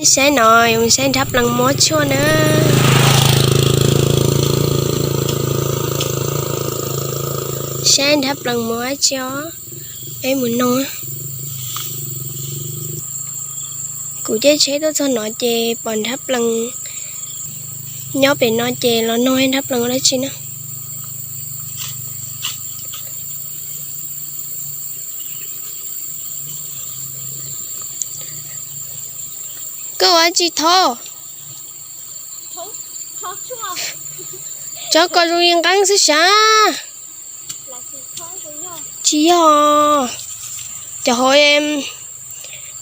Saib no, saib nrhab plees muab tshuaj na. Saib nrhab plees muab dab tsi os. Peb mus noog. Kuv caij tsheb tuaj txog no ces pom nrhab plees nyob pem no ces los noog nrhab plees ua dab tsi na. Koj ua dab tsi tho? Tso ko zoo li nqeeb xwb sav. Tsis yog. Cov hauv,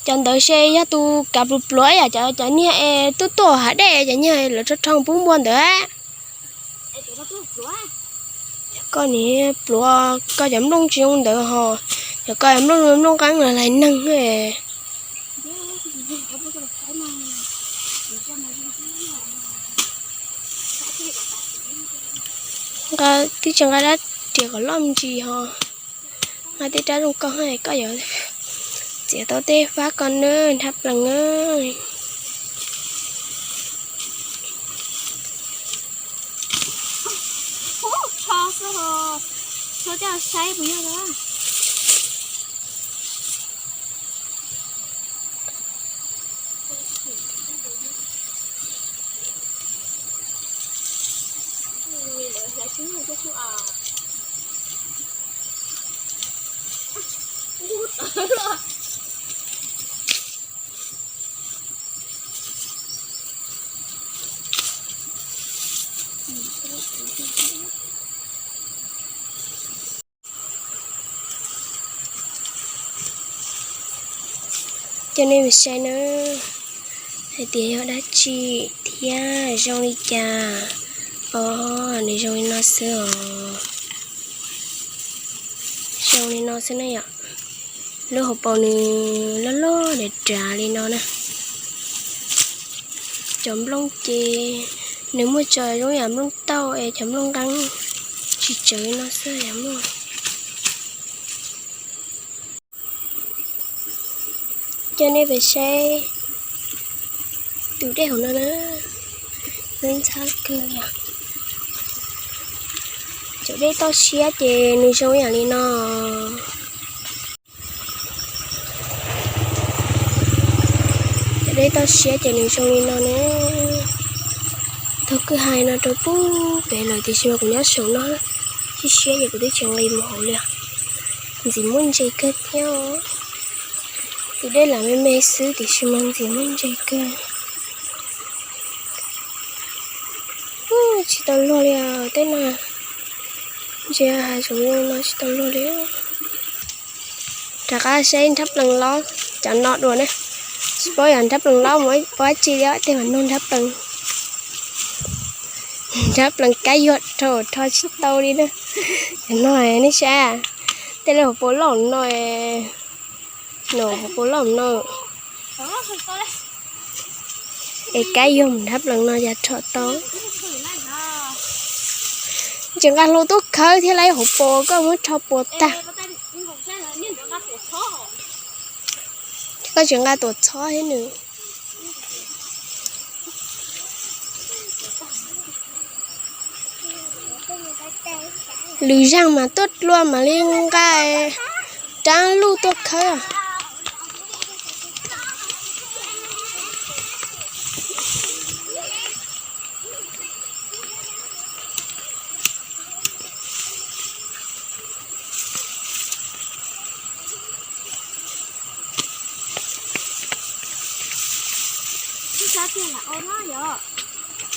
cov ntawd se yog tus kav pluav pluav yam cov, cov niag es tuaj tuaj hav dej, cov niag lawv rho rho pub npua ntawd. Koj niag pluav, koj cov nplooj tsis zoo ntawd ho, cov koj nplooj, nplooj nqeeb los lais neeg. Nqa, twb tsis nqa dab riam kom loj me ntsis ho. Nqa tej rab zoo koj, koj yuav txiav tau tej fab koj nawb nrhab plees na. Coj nej mus saib na, hais tias yog dab tsi thiab zoo li cas. Os, nws zoo li no xwb os. Zoo li no xwb na yom. Lub hauv paus nws loj loj dav dav li no na. Cov nplooj ces nws muaj tso zoo yam nplooj tauj es cov nplooj nqeeb tsis tsawg li no xwb yom muaj. Coj nej pem saib tus dej hauv no na, ntxhab kawg. Cov dej toj siab ces nws zoo yam li no. Cov dej toj siab ces nws zoo li no na. Thaum kwj ha no rau pub pem lawm tiam sis mas kuv nyob saum no, siab siab ces kuv twb tsis nqis mus hauv li. Ntxim muaj ntses kawg thiab. Tus dej lam me me xwb tiam sis mas ntxim muaj ntses kawg. Tsis tau luag li os tej no. Ntsia hav zoov no tsis tau luag li. Rov qab saib nrhab plees lob cov no dua na. Tsis paub yog nrhab plees lob mus ua dab tsi li, tej mas nug nrhab plees. Nrhab plees kab yuag rho rho tsis tau li na. Cov no nej saib, tej lub hauv paus loj no, no hauv paus loj no. Es kab yuag mus nrhab plees no cas rho tau. Tseem nqa hlau tuaj khawb thiab lawv hauv paus koj muab rho puas tag. Koj tseem nqa tuam txhob thiab nws. Lwm zaug mas tuaj dlua mam li nqa rab luj tuaj khawb.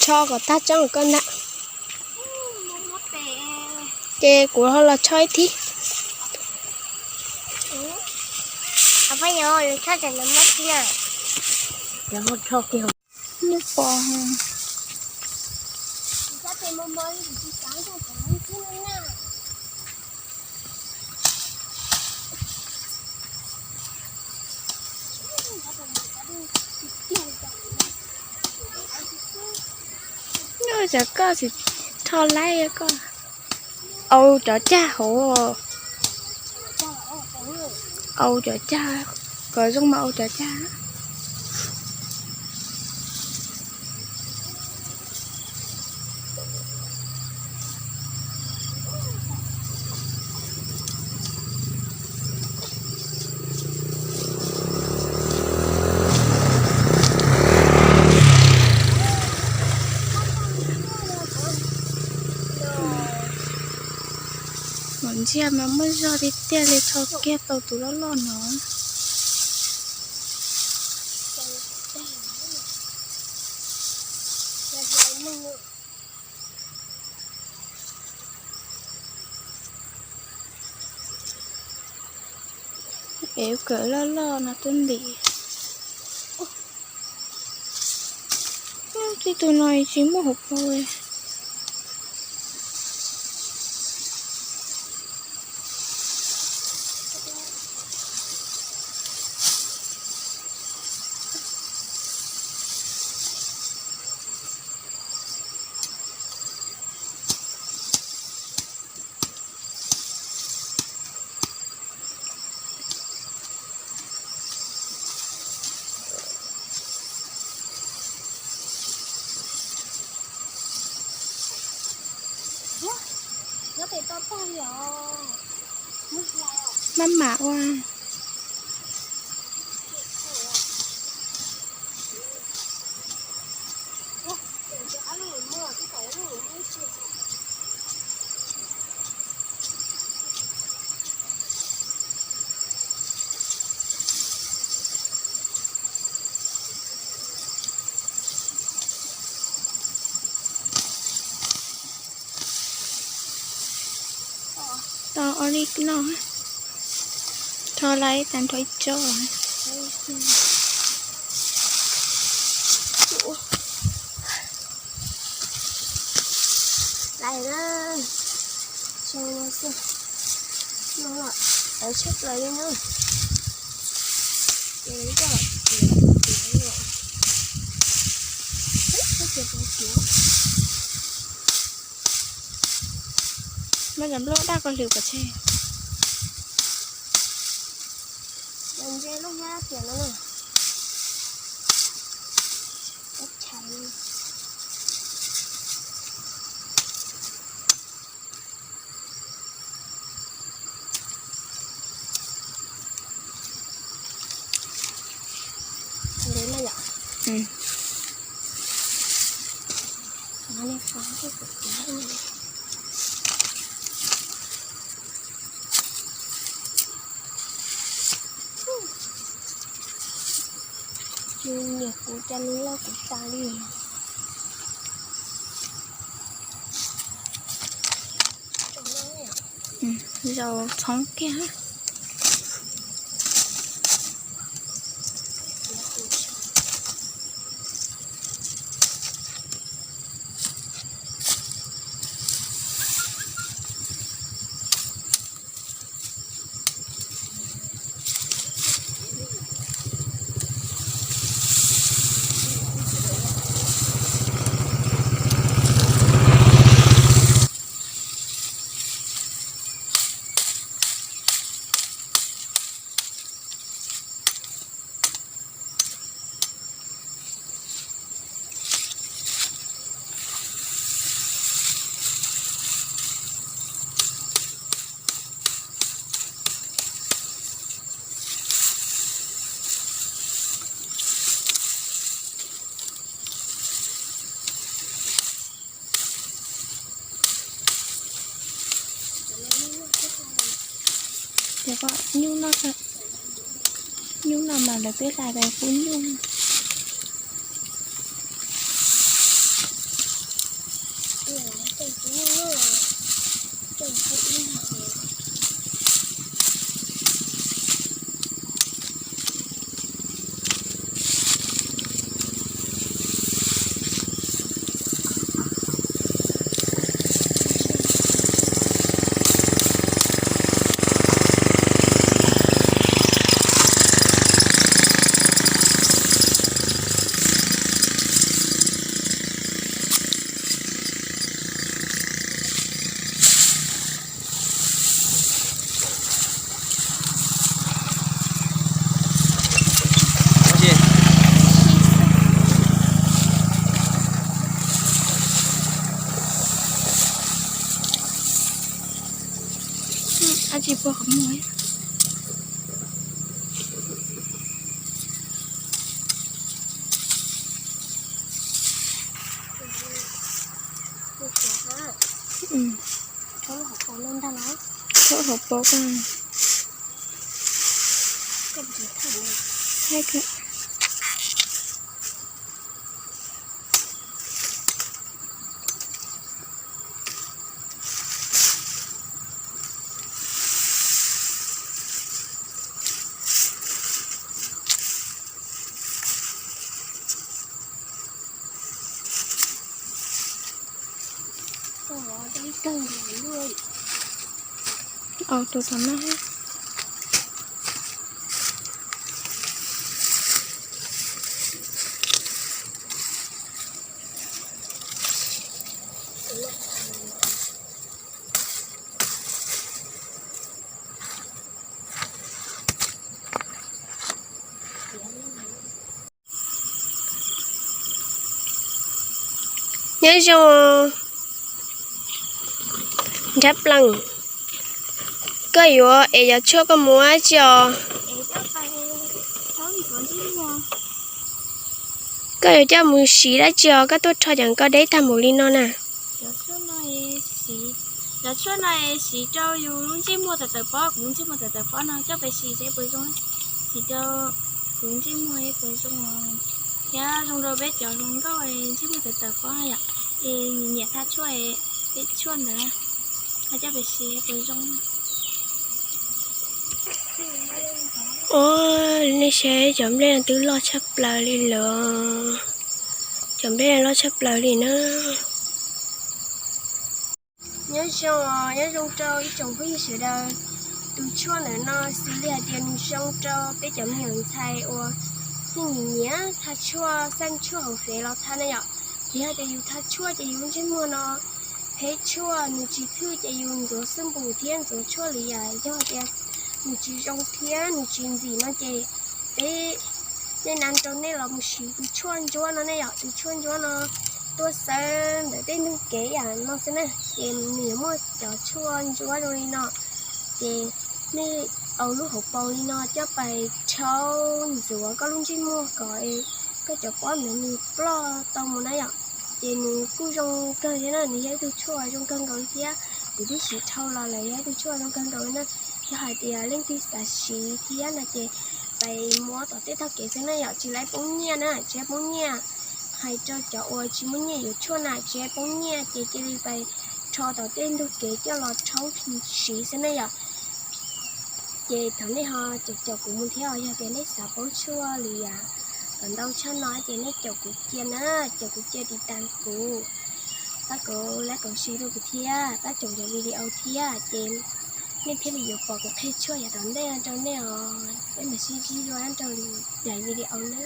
Rho kom tag tsob koj ntag. Ces kuv ho los rho ib thib. Muaj pos. Cov koj tsis rho laib koj. Au cov cag hauv. Au cov cag, kom zoo mas au cov cag. Tiag mas muaj zog tiag tiag li, rho kiag tau tus loj loj no. Ev kawm loj loj no tuaj ntim. Tib tug no tsis muaj hauv paus li. Maj mam ua. Tau ob lub no, rho lawm tas nrho ib tsob. Lawm na, zoo no xwb. No los tawv tshaj plaws li na. Ces ib co tiav tiav no, ib co tiav tiav. Muab cov nplooj daj koj hlwv pov tseg. Ntse lub hnab tias no na. Nyiam kuv cas nws loj kuv tas li. Zaus txhoov kiag. Nyuj no, nyuj no mas lawv twb hlais tas kuj nyuj. Ab tsi puag qhov muag. Rhaub hauv paus no ntag los? Rhaub Hauv paus ko. Tus tom no. Nyob zoo nrhab plees, koj yuav es cov tshuaj koj mus ua dab tsi os? Koj yuav coj mus siv dab tsi os? Koj tuaj rho cov ko deb tag npaum li no na. Cov tshuaj no es siv rau yus lub ntsej muag tawm tawm pob, kuv lub ntsej muag tawm tawm pob no coj pes siv seb puas zoo. Siv rau kuv lub ntsej muag puas zoo, thiab zoo rau peb cov hluas nkauj ntsej muag tawm tawm pob yom, es nyiam nyiam tha tshuaj, peb tshuaj ntawd, coj pes siv puas zoo. Os, nej saib cov nplej no twb loj tshaj plaws li lawm. Cov nplej loj tshaj plaws li na. Nyob zoo, nyob zoo rau ib tsoom phooj ywg sawv daws. Tus tshuaj ntawm no xws li hais tias nws zoo rau peb cov me nyuam ntxhais uas yeej nyiam nyiam tha tshuaj, xaj tshuaj hauv fev los tha na yom. Yog hais tias yus tha tshuaj ces yus lub ntsej muag no phem tshuaj, nws tsis thwj ces yus ntxuav xub npum thiab ntxuav tshuaj li yam yog tias nws tsis zoo thiab nws tsis ntxim no ces peb, nej na, rau nej los mus siv tus tshuaj ntsuab no ne yom. Tus tshuaj ntsuab no tuaj xawb ntawm tej ntug kev yam no xwb na, ces nws yuav muaj cov tshuaj ntsuab zoo li no. Ces nej au lub hauv paus li no coj pais rhaub ntxuav koj lub ntsej muag kom koj cov pob ntawd nws ploj tau mus na yom. Ces nws kuj zoo kawg thiab na, nws yog ib tug tshuaj zoo kawg nkaus li thiab. Kuv twb siv dhau los lawm, yog ib tug tshuaj zoo kawg nkaus li na. Yog hais tias leej twg xav siv thiab no ces pais muab tom tej tog kev xwb na yom, tsis laib poob nyiaj na, tsis laib poob nyiaj. Hais rau cov uas tsis muaj nyiaj yuav tshuaj na, tsis laib poob nyiaj ces cia li pais rho tom tej ntug kev coj los rhaub siv xwb na yom. Ces thov nej ho caum caum kuv mus thiab os, yog tias nej xav paub tshuaj li yam kom ntau tshaj no ces nej caum kuv cia na, caum kuv cia tiv tas kuv, pab kuv like, comment, share rau kuv thiab, pab caum cov video thiab ces nej thiaj li yuav pom kuv qhia tshuaj yav tom ntej rau nej os. Peb mam sib ntsib dua rau lwm daim video na.